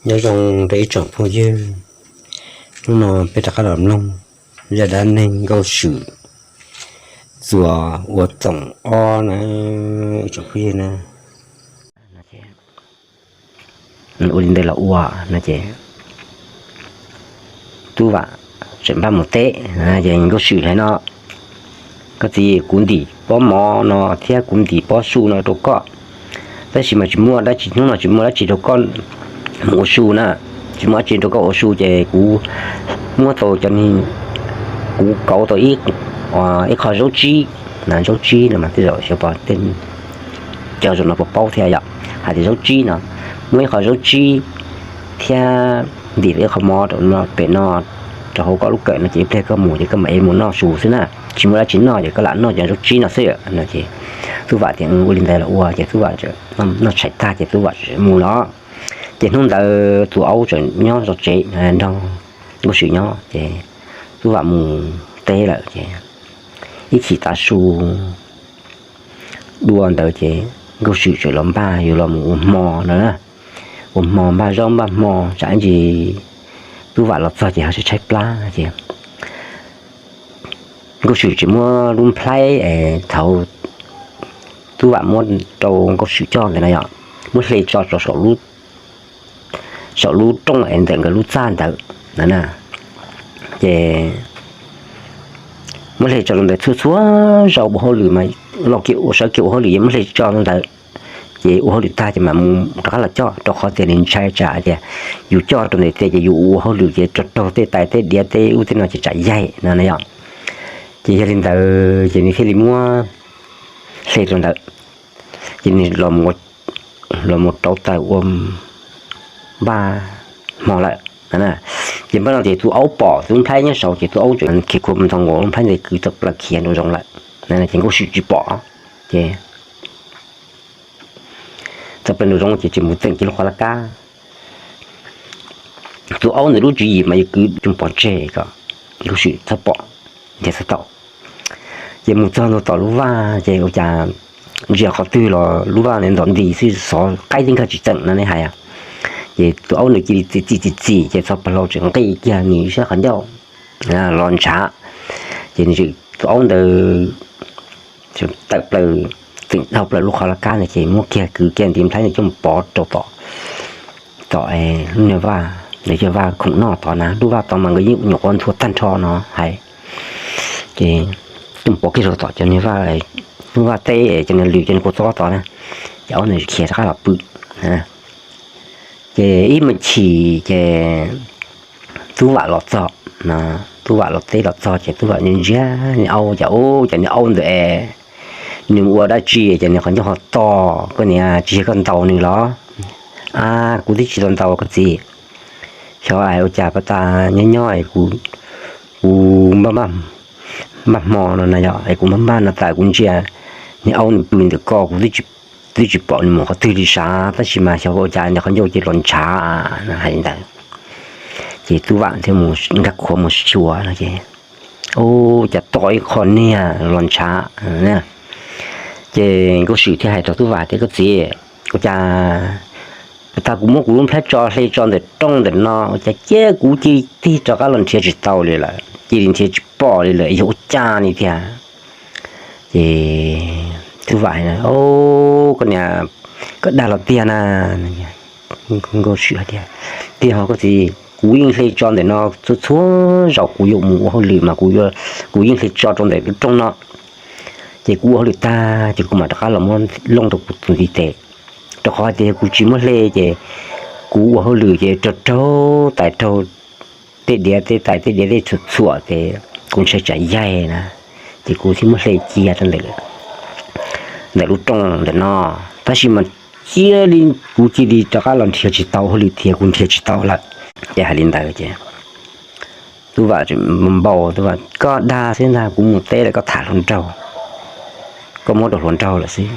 Nyob zoo rau ib tsoom phooj ywg, hnub no peb rov qab los mloog zaj dab neeg Nkauj Swm txuas ua txoom ob na, ib tsoom phooj ywg na. Ua li ntawd los ua no ces Tub Vam tseem npaj mus teb, ces Nkauj Swm hais no, koj txiv, kuv ntim pob mov no thiab kuv ntim pob su no rau koj, tab sis mas tsis muaj dab tsi, hnub no tsis muaj dab tsi rau koj mus ua su na, tsis muaj dab tsi rau koj ua su ces kuv muab tau cov, kuv kauv tau ib qho zaub tsib, zaub tsib no mas tej zaum xyov pom tej cov zaum no puas paub thiab yom, hais tias zaub tsib no, muab ib qho zaub tsib thiab ntim ib qho mov rau pem no, rau hauv koj lub kawm no ces ib pliag koj mus ces koj mam ev mus noj su xwb na, tsis muaj dab tsi noj ces koj lam noj cov zaub tsib no xwb no ces Tub Vam tias ua li ntawd los ua ces Tub Vam noj tshais tag ces Tub Vam mus los. Ces hnub ntawd tus aub tseem nyob zov tsev nrog Nkauj Swm nyob ces Tub Vam mus teb lawm ces ib chim tav su dua ntawd ces Nkauj Swm tseem los npaj yuav los mus ua hmo no na, ua hmo npaj zaub npaj hmo tsam ntsis Tub Vam los txog ces ho tshaib tshaib plab ces Nkauj Swm tseem muab lub nplhaib es thaum Tub Vam muab rau Nkauj Swm coj ntawd no yom, muab hle tso rau saum lub rooj es ntawm nkawd lub txaj ntawd na, ces muab hle tso rau ntawd txhua txhua zaus ua hauj lwm mas los kiag ua sawv kiag ua hauj lwm ces muab hle tso rau ntawd, ces ua hauj lwm tag ces mam mus rov qab los coj, rau qhov tias nws ntshai tsam tias yus coj rau ntawd tiag ces yus ua hauj lwm ces raug raug tej tais tej diav tej ub tej no ces tsam yaig no na yom. Ces yog li ntawd ces nws thiaj li muab hle rau ntawd, ces nws los mus rauv taws ua npaj hmo lawm. Ces npaj no ces tus aub pom tus nplhaib nyob saud ces tus aub tseem khiav khuav mus ntxov nkaus lub nplhaib ntawd kwv txog plaws khiav nraum zoov lawm, ces Nkauj Swm tsis pom. Ces txog plaws nraum zoov ces tseem mus txeem kiag lub qhov laj kab. Tus aub ntawd lub tswv yim mas yog kwv coj pov tseg kom Nkauj Swm txhob pom, nrhiav txhob tau. Ces mus txog ntua tom lub vaj ces ua cas ntsia qhov twg los lub vaj ntawd ntom nti xwb, xov qaib tib nkag tsis txeem no nej hais. Ces tus aub ntawd cia li txim txim txim txim ces txog pag hlau tseem nqis kiag nws sab qhov ncauj los ntshav. Ces nws, tus aub ntawd tawm plaws, txeem dhau plaws lub qhov laj kab ntawd ces muab kiag kwv kiag ntiv nplhaib ntawd coj mus pov rau tom, tom lub niag vaj, lub vaj khoom noj tod na, lub vaj tod mas nkawd yeej nyuam qhuav nthua tag nrho no hais. Ces coj mus pov kiag rau tom cov niag vaj, lub vaj teb cov niag lws cov niag kua txob tod na, ces aub ntawd khiav rov qab los pw. Ces ib me chim ces Tub Vam los txog, Tub Vam los teb los txog ces Tub Vam ntsia niag aub, cas ub, cas niag aub ntawd es nws ua dab tsi ces nws qhov ncauj ho to, koj niam tsis yog koj ntaus nws los? A, kuv twb tsis tau ntaus koj txiv. Xyov ua cas pas tas nyob nyob kuv npaj hmo no na yom, es kuv npaj npaj no tas kuv ntsia niag aub nws pw ntawm ko, kuv twb tsis pom nws mus qhov twg li sav, tab sis mas xyov ua cas nws qhov ncauj cia li los ntshav no hais li ntawd. Ces Tub Vam thiaj mus nkag qhuav mus xyuas no ces, ub, cas to ib qho niag los ntshav. Ces Nkauj Swm thiaj hais rau Tub Vam tias, koj txiv, ua cas pas tas kuv muab kuv lub nplhaib tso hle tso ntawm rooj ntawm no, ua cas cia kuv cia li tig rov qab los nrhiav tsis tau li lawm, cia li nrhiav tsis pom li lawm, yog ua cas li tiag? Ces Tub Vam hais, o, koj niam, koj dag los tiag na. Nkauj Swm hais tias, tiag ho koj txiv, kuv yeej hle tso ntawm no txhua txhua zaus kuv yuav mus ua hauj lwm mas kuv yeej hle tso rau ntawm lub rooj no. Ces kuv ua hauj lwm tag ces kuv mam rov qab los muab looj rau kuv tus ntiv tes, rau qhov hais tias yog kuv tsis muab hle ces kuv ua hauj lwm ces raug raug tais raug tej diav tej tais tej diav tej txhuam txhuam ces kuv ntshai tsam yaig na, ces kuv thiaj muab hle cia rau ntawm lub rooj ntawm no. Tab sis mas cia li kuv cia li rov qab los nrhiav tsis tau hauj lwm thiab, kuv nrhiav tsis tau lawm. Ces hais li ntawd ces Tub Vam npau, Tub Vam, koj dag xwb ntag, kuv mus teb lawm koj tham hluas nraug, koj muab rau hluas nraug lawm xwb.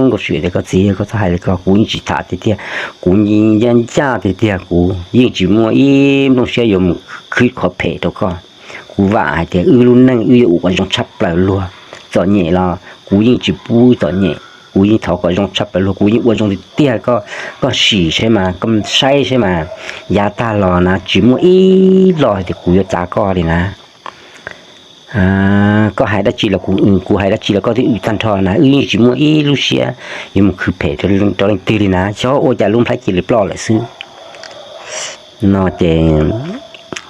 Nkauj Swm tias, koj txiv, koj txhob hais li ko, kuv yeej tsis tham tiag tiag, kuv ncaj ncaj tiag tiag, kuv yeej tsis muaj ib nplooj siab yuav mus khwb qhov phem rau koj. Kuv vam hais tias wb lub neej wb yuav ua kom zoo tshaj plaws luag, txom nyem los kuv yeej tsis pub txom nyem, Kuv yeej thov kom zoo tshaj plaws luag, kuv yeej ua zoo tiag tiag, koj sim saib mas, koj saib saib mas, yav tag los na tsis muaj ib lo tias kuv yuav cav koj li na. Koj hais dab tsi los kuv, kuv hais dab tsi los koj twb wm tag nrho na, wb yeej tsis muaj ib lub siab yuav mus khwv phem rau leej twg li na, xyov ua cas lub nplhaib cia li ploj lawm xwb. No ces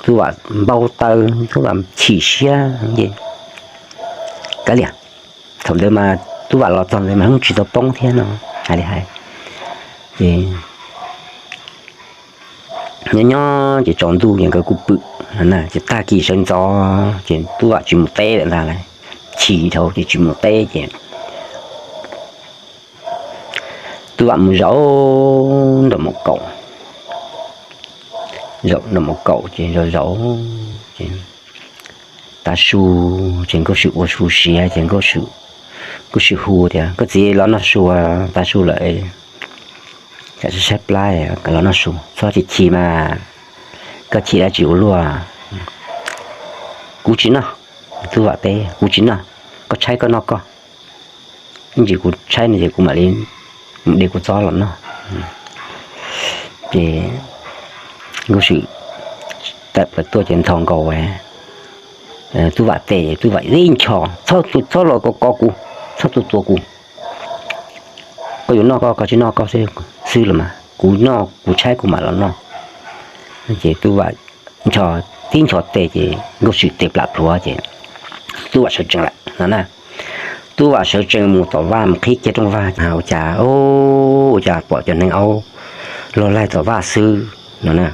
Tub Vam npau taws, Tub Vam chim siab. Kav liam, thaum ntawd mas Tub Vam los txog ntawd mas hnub tsis tau poob thiab no, hais li hais. Ces nyob nyob ces tsaus ntuj ces nkawd kuj pw, ces tag kis sawv ntxov ces Tub Vam tsis mus teb lawm ntag lauj, chim dhau ces tsis mus teb ces Tub Vam mus zaum nraum maum kaum, zaum nraum maum kaum ces zaum zaum ces tav su, ces Nkauj Swm ua su siav ces Nkauj Swm hu tias, Koj txiv, los noj su, tav su lawm, kam saib plab, los noj su, txhob chim chim mas, koj chim dab tsi ua luaj. Kuv tsis noj. Tub Vam teb, Kuv tsis noj, koj tshaib koj noj koj, ib ntsis kuv tshaib no ces kuv mam li mus de kuv txob los noj. Ces Nkauj Swm tawm plaws tuaj ces nthos nkaus Tub Vam tes, Tub Vam tib nchos, Txhob los ko ko kuv, txhob tua tua kuv. Koj yuav noj koj, koj tsis noj koj xwb los mas, kuv noj kuv tshaib kuv mam los noj. Ces Tub Vam nchos, tib nchos tes ces Nkauj Swm tes plam plhuav ces Tub Vam sawv tsees lawm no na. Tub Vam sawv tsees mus tom vaj mus qhib kiag rooj vag, ua cas, ua cas pom cov hneev aub log laig tom vaj xwb no na.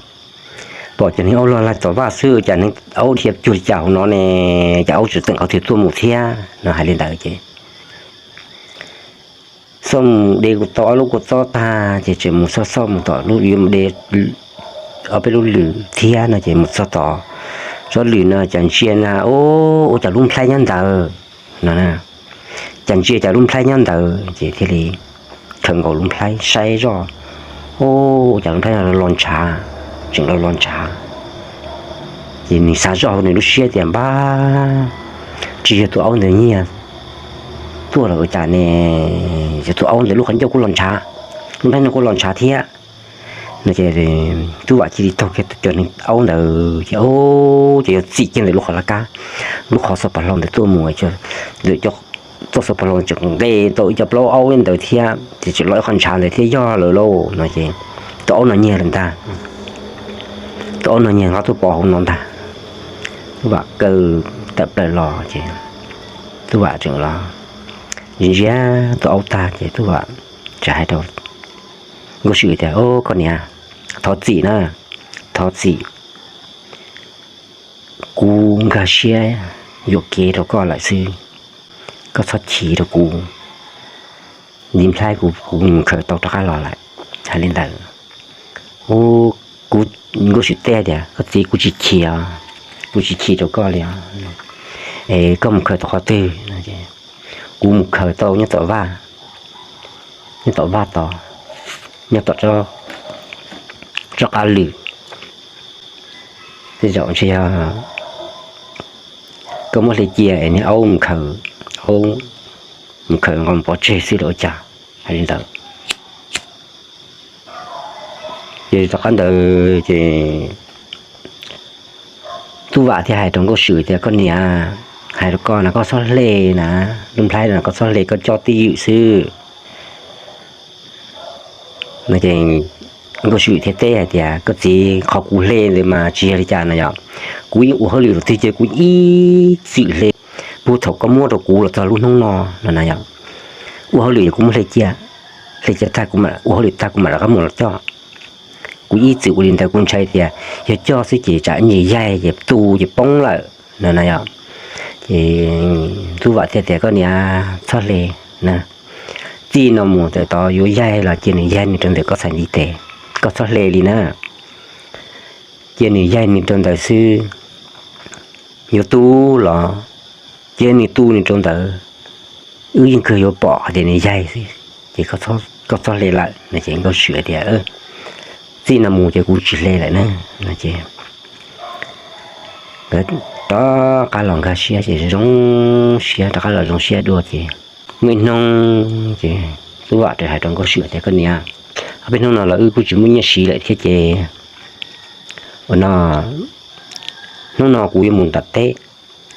Pom cov hneev aub log laig tom vaj xwb, cas hneev aub dhia cuag li cas hauv no ne, cas aub tseem teem qhov twg tuaj mus thiab no, hais li ntawd ces xauj mus de kuv tau ob lub kua txob tag ces tseem mus xauj xauj mus tom lub, yuav mus de ob peb lub lwm thiab no ces mus txog tom tsob lwm no cas ntsia na, ua cas lub nplhaib nyob ntawd no. Cas ntsia cas lub nplhaib nyob ntawd ces thiaj li khaws nkaus lub nplhaib saib zoj, ua cas lub nplhaib no los ntshav, tseem los los ntshav. Ces nws xav zoj hauv nws lub siab tias, Npab, tsis yog tus aub ntawd nyiag tuaj los ua cas ne, yog tus aub ntawd lub qhov ncauj kuj los ntshav, lub nplhaib no kuj los ntshav thiab no ces Tub Vam cia li taug kiag cov hneev aub ntawd ces, ces yuav txim kiag ntawm lub qhov laj kab, lub qhov xov pos hlau ntawd tuaj mus, ntawm txoj xov pos hlau tseem nqes tau ib co plaub aub ntawd thiab ces tseem los ib qho ntshav ntawd thiab, yog lawm lauj no ces tus aub no nyiag lawm ntag. Tus aub no nyiag los tuaj pov hauv no ntag. Tub Vam kaw tawm plaws los ces Tub Vam tseem los ntsia ntsia tus aub tag ces Tub Vam tseem hais rau Nkauj Swm tias, Koj niam, thov txim na, thov txim. Kuv nkag siab yuam kev rau koj lawm xwb, koj txhob chim rau kuv. Ntiv nplhaib kuv, kuv mus khaws tau rov qab los lawm. Hais li ntawd, kuv, Nkauj Swm teb tias, Koj txiv, kuv tsis chim os, kuv tsis chim rau koj li os. Es koj mus khaws tau qhov twg? Kuv mus khaws tau nyob tom vaj, nyob tom vaj tod, nyob tom tsob qab lwm. Tej zaum ntshe yog koj muab hle cia es niag aub mus khaws, aub mus khaws nqos pov tseg xwb los ua cas. Hais li ntawd ces tom qab ntawd ces Tub Vam thiaj hais rau Nkauj Swm tias, Koj niam, hais rau koj no koj txhob hle na, lub nplhaib no koj txhob hle, koj coj twj ywm xwb. No ces Nkauj Swm thiaj teb hais tias, Koj txiv, qhov kuv hle ntawd mas tsis yog li cas no yom, kuv yeej ua hauj lwm rau twg ces kuv ib txwm hle, puag thaum koj muab rau kuv los txog lub hnub no no na yom. Ua hauj lwm yog kuv muab hle cia, hle cia tag kuv mam, ua hauj lwm tag kuv mam rov qab mus los coj. Kuv ib txwm ua li ntawd, kuv ntshai tias yog coj xwb ces tsam ib ntsis yaig ces tu ces poob lawm no na yom. Ces Tub Vam thiaj tias, Koj niam, txhob hle na, txij no mus tawm tod yuav yaig los cia nws yaig nws rau ntawm koj txhais ntiv tes, koj txhob hle li na. Cia nws yaig nws rau ntawd xwb, yuav tu los cia nws tu nws rau ntawd, wb yeej kawg yuav pom hais tias nws yaig xwb, ces koj txhob hle lawm no. Ces Nkauj Swm tias, Txij no mus ces kuv tsis hle lawm na no. Ces nkawd rov qab los nkag siab ces zoo siab, rov qab los zoo siab dua ces muaj ib hnub ces Tub Vam hais rau Nkauj Swm tias, Koj niam, ob peb hnub no los wb kuj tsis muaj nyiaj siv lawm thiab ces ua no, hnub no kuv yuav mus nram teb,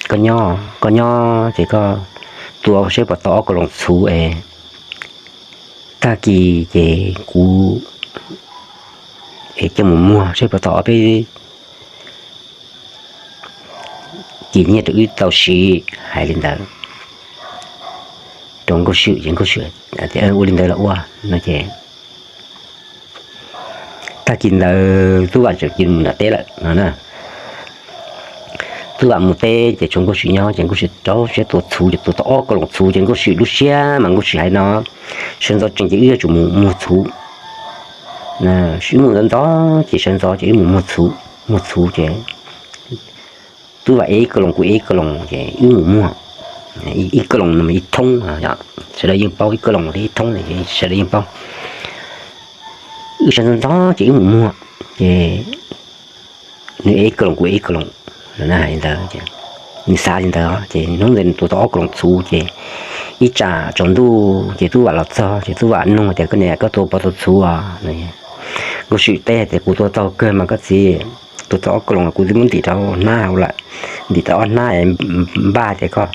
koj nyob, koj nyob ces koj tua seb puas tau ob kaus loos txhuv es tag kis ces kuv es coj mus muag seb puas tau ob peb kis nyiaj rau wb tau siv. Hais li ntawd rau Nkauj Swm ces Nkauj Swm tias, Ua li ntawd los ua no ces tag kis ntawd Tub Vam tseem cia li mus nram teb lawm no na. Tub Vam mus teb ces tshuav Nkauj Swm nyob ces Nkauj Swm rau siab tua txhuv ces tua tau ob kaus loos txhuv ces Nkauj Swm lub siab mas Nkauj Swm hais no, sawv ntxov tsees ces wb yuav tsum mus muag txhuv, wb mus ntxov ntxov ces sawv ntxov ces wb mus muag txhuv, muag txhuv ces Tub Vam ev ib kaus loos kuv ev ib kaus loos ces wb mus muag ib kaus loos no ib thoob, sawv daws yeej paub ib kaus loos thiab ib thoob sawv daws yeej paub. Wb sawv ntxov ntxov ces wb mus muag ces nws ev ib kaus loos kuv ev ib kaus loos, hais li ntawd, nws xav li ntawd ces hnub ntawd nws tua tau ob kaus loos txhuv ces ib tsam tsaus ntuj ces Tub Vam los txog ces Tub Vam nug tias, Koj niam, koj tua puas tau txhuv os? Nkauj Swm teb tias, Kuv tua tau kawg mas koj txiv, tua tau ob kaus loos kuv twb muab ntim rau hnab hauv lawm, ntim tau ob hnab es npaj tias koj,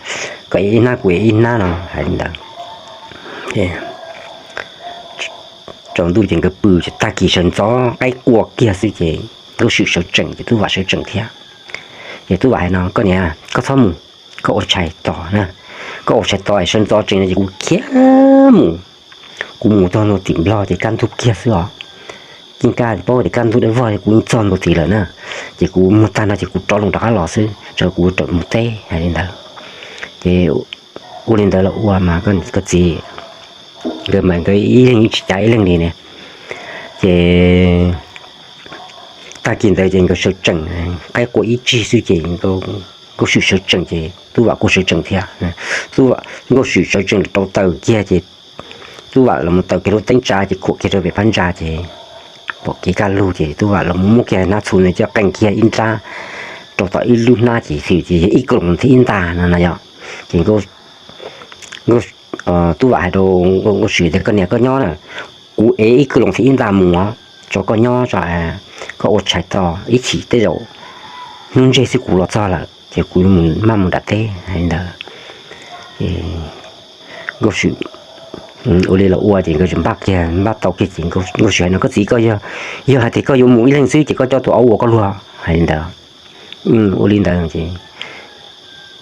koj ev ib hnab kuv ev ib hnab no. Hais li ntawd tsaus ntuj ces nkawd pw ces tag kis sawv ntxov qaib qua kiag xwb ces Nkauj Swm sawv tsees ces Tub Vam sawv tsees thiab. Ces Tub Vam hais no, Koj niam, koj txhob mus, koj ua tshais tos na, koj ua tshais tos sawv ntxov tsees no ces kuv khiav mus, kuv mus txog ntua tim Nplog ces kaj ntug kiag xwb os. Yeej kaj paub tias kaj ntug dawb vog kuv yeej txog ntua tid lawm na, ces kuv muag tag no ces kuv rov loo rov qab los xwb, tso kuv rawm mus teb. Hais li ntawd ces ua li ntawd los ua mas koj txiv, nkawd mas nkawd ib leeg yeej tsis cav ib leeg li ne. Ces tag kis ntawd ces nkawd sawv tsees, qaib qua ib tsig xwb ces Nkauj Swm sawv tsees ces Tub Vam kuj sawv tsees thiab. Tub Vam, Nkauj Swm sawv tsees rau taws kiag ces Tub Vam los mus taws kiag lub teeb tsa ces khuam kiag rau pem phab ntsa ces pom kev kaj lug ces Tub Vam los mus muab kiag hnab txhuv ntawd coj qee kiag ib nrab rau tom ib lub hnab ces xwm ces yog ib kaus loos thiab ib nta no no yog. Ces Tub Vam hais rau Nkauj Swm tias, Koj niam, koj nyob na, kuv ev ib kaus loos thiab ib nta mus os, tso koj nyob tso, koj ua tshais tos ib chim tej zaum hnub ntseg xwb kuv los txog lawm ces kuv maj mus nram teb. Hais li ntawd Nkauj Swm ua li los ua ces nkawd tseem npaj kiag, npaj tau kiag ces Nkauj Swm hais no, Koj txiv, koj yog, yog hais tias koj yuav mus ib leeg xwb ces koj coj tus aub ua koj luag. Hais li ntawd, ua li ntawd ces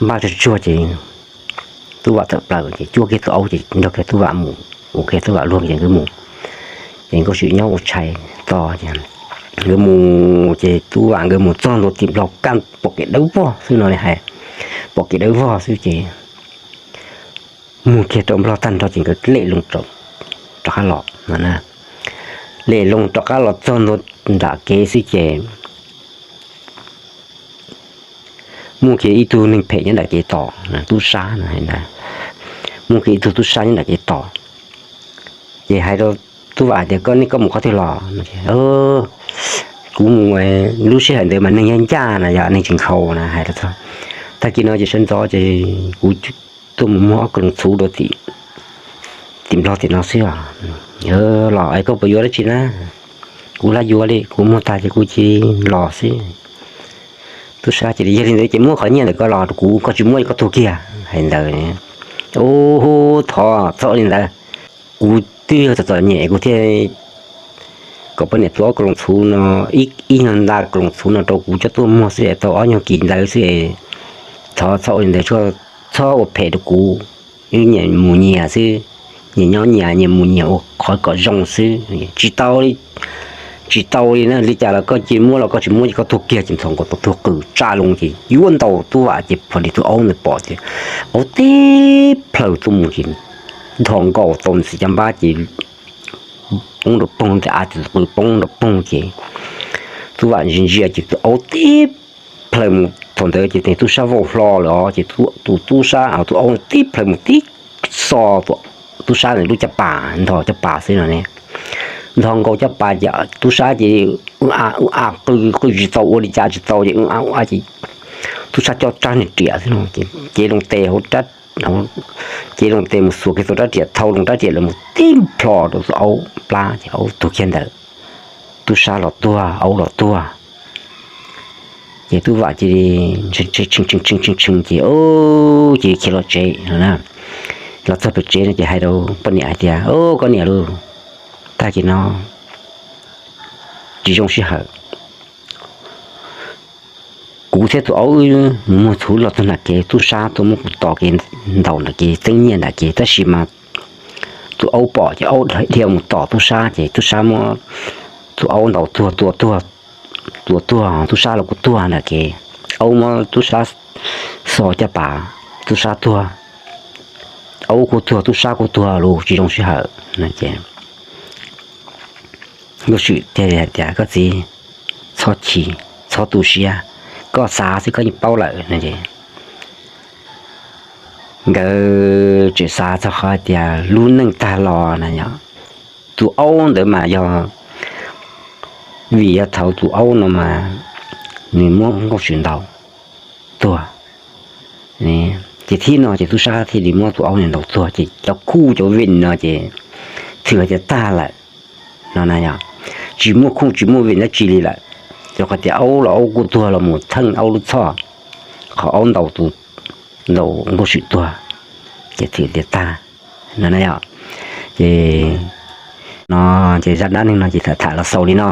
npaj tsuag tsuag ces Tub Vam tawm plaws ces cuab kiag tus aub ces nrog kiag Tub Vam mus, ua kiag Tub Vam luag ces nkawd mus. Ces Nkauj Swm nyob ua tshais tos ces nkawd mus ces Tub Vam nkawd mus txog ntua tim Nplog kaj pom kev dawb vog xwb no li hais, pom kev dawb vog xwb ces muag kiag rau Nplog tag nrho ces nkawd lem loo rov qab los no na. Lem loo rov qab los txog ntua nram kev xwb ces muaj kiag ib tug neeg phem nyob nram kev tos, tub sab no hais ntawd. Muaj kiag ib tug tub sab nyob nram kev tos ces hais rau Tub Vam tias, Koj, nej, koj mus qhov twg los? Kuv mus, lub sij hawm ntawd mas neeg ncaj ncaj na, yog neeg tsis nkhaus na, hais rau tag kis no ces sawv ntxov ces kuv tuaj mus muag ob kaus loos txhuv rau tim Nplog tim no xwb os. Los es koj puas yuav dab tsi na? Kuv lam yuav li, kuv muag tag ces kuv cia li los xwb. Tub sab ces, Yog li ntawd ces muab qhov nyiaj ntawd koj los rau kuv, koj tsis muab koj tuag kiag. Hais ntawd, Ub, thov txhob li ntawd, kuv twb yog txom txom nyem kuv thiaj kom poj niam tua ob kaus loos txhuv no, ib nyuag nta kaus loos txhuv no rau kuv coj tuaj muag xwb es tau ob nyuag kis ntawd xwb es thov txhob ua li ntawd, txhob ua phem rau kuv. Wb nyias mus nyias xwb, nyias nyob nyias, nyias mus nyias ua qhov kom zoo xwb. Tsis tau li, tsis tau li na, li cas los koj cia li muab los koj tsis muab ces koj tuag kiag. Ces nthos nkaus tau tug qws tsa loo ces yuav ntaus Tub Vam ces pom li tus aub ntawd pom ces aub tib plhaw tuaj mus ces nthos nkaus tau nws txiv caj npab ces poob nram poog, ntawm av tus qws poob nram poog ces Tub Vam ntsia ntsia ces tus aub tib plhaw mus. Thaum ntawd ces tub sab vau hlo lawm os ces tus tub sab, tus aub tib plhaw mus tib xo tub sab ntawd lub caj pas, nthos caj pas xwb no ne. Nthos nkaus caj pas ces tub sab ces ua a ua a, qw qw tsis tau, ua li cas tsis tau ces ua a ua a ces tub sab coj rab niag riam xwb no ces cev loo tes hauv rab ces loo tes mus xuas kiag tus rab riam, thau loo rab riam los mus tib plho rau tus aub plab ces aub tuag kiag ntawd. Tub sab los tuag, aub los tuag. Ces tub vam cia li tshee tshee ces, o, cia li khiav los tsev no na. Los txog pem tsev no ces hais rau poj niam hais tias, o, koj niam lauj, tag kis no tsis zoo sij hawm. Kuv thiab tus aub mus muag txhuv los txog nram kev, tub sab tuaj muab kuv tos kev, ntaus nram kev, txeeb nyiaj nram kev, tab sis mas tus aub pom ces aub dhia mus tom tub sab ces tub sab muab tus aub ntaus tuag, tua tuag, tua tuag, tub sab los kuj tuag nram kev. Aub muab tub sab xo caj pas, tub sab tuag. Aub kuj tuag, tub sab kuj tuag lus tsis zoo sij hawm no ces Nkauj Swm thiaj li hais tias, koj txiv, txhob chim, txhob tu siab, koj xav xwb koj yeej paub lawm no es nkawd tseem xav txog qhov tias lub neej tag los na yom, tus aub ntawd mas yog vim yog thaum tus aub no mas nws muab Nkauj Swm ntaus tuag. Ces thib no ces tub sab thiaj li muab tus aub ntaus tuag ces cov khuj cov vim no ces thwm tias tag lawm no na yom, tsis muaj khuj tsis muaj vim dab tsi li lawm. Rau qhov tias aub los aub kuj tuag los mus theej aub lub txhoj, qhov aub ntaus tus, ntaus Nkauj Swm tuag, ces thwm tias tag no na yom. Ces no ces zaj dab neeg no ces tham tham los xaus li no.